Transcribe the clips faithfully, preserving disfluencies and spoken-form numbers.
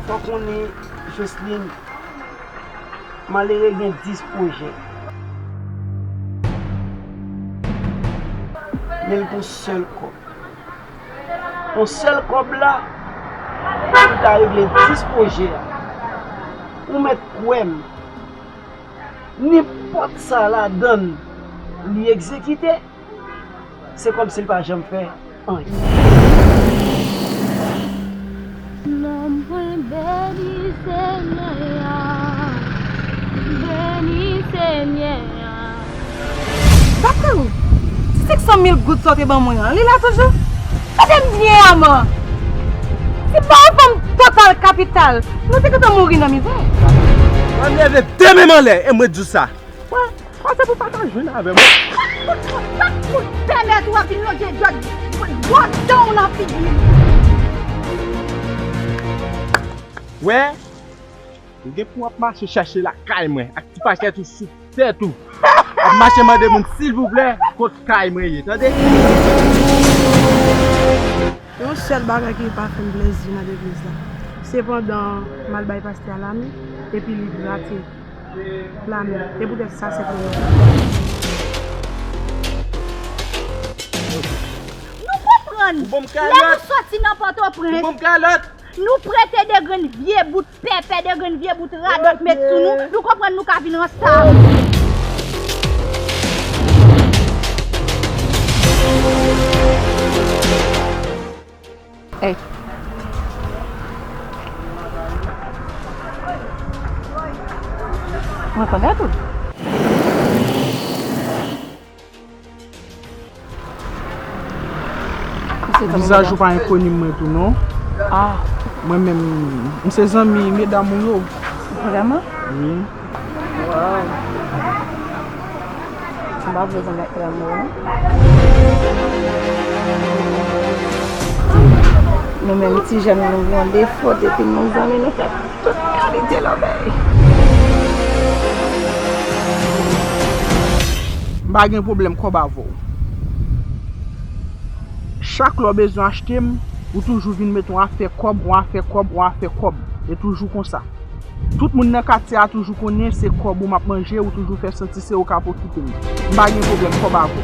Fò w konnen, Joseline, malere gen dis pwojè. Men l gon sèl kòb. Yon sèl kòb la, pou l ta regle dis pwojè a. Ou mèt kwè m, nenpòt sa ladan l li egzekite, se kòmsi l pa janm fè anyen. Non mwen beni Senyè a, beni Senyè a. Dakò, ti senk san mil goud sa w te ban mwen an, li la toujou? Tande m byen, Ama. Si pa yon fanm total kapital, nou te gentan mouri nan mizè. Mwen leve de men m anlè e mwen di w sa. Mwen, mwen se pou pa ta jwenn avè mwen. Sak fout pèmèt w ap vin lonje djòt gwo dan w nan figi m. Wè, ou gen pou w ap mache chache lakay mwen ak ti pakèt ou sou tèt ou. Ap mache mande moun silvouplè kot kay mwen ye, tande? Yon sèl bagay ki pa fè m plezi nan legliz la. Sepandan, m al bay pastè a lamen, epi li grate lamen. E poutèt sa, se premye. Nou konprann. Ou ban m kalòt. Lè nou soti nan Pòtoprens, ou ban m kalòt. Nou prete de grenn vye bout pèpè, de grenn vye bout radòt met sou nou. Nou konprann nou ka vin ansanm. Ey. Mwen konèt ou. Vizaj ou pa enkoni mwen tou non. Ah. Mwen menm, m se zanmi medam ou yo. Vrèman? Wi. Wow. M pa vle zanmi ak medam ou yo non. Nou menm ti jèn nou gen yon defo, depi nou zanmi nou fè tout kalite lòbèy. M pa gen pwoblèm kòb avè w. Chak lè w bezwen achte m, ou toujou vin met yon afè kòb, yon afè kòb, yon afè kòb. E toujou konsa. Tout moun nan katye a toujou konnen se kòb ou m ap manje, ou toujou fè santi se ou k ap okipe m. M pa gen pwoblèm kòb avè w.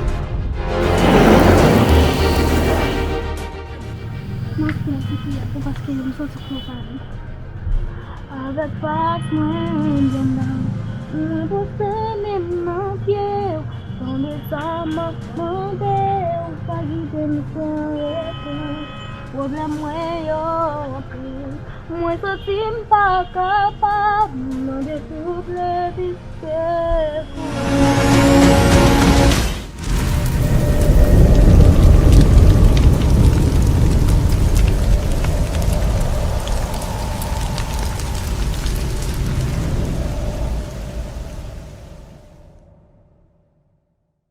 Mwen fè pipi a, se paske m soti tro fare. Avèk pas mwen, m byen dam. Mwen pouse men m nan pye w. Tande sa m ap mande w, pa kite m san repons. Pwoblèm mwen yo anpil. Mwen santi m pa kapab, m mande souple vite pou mwen.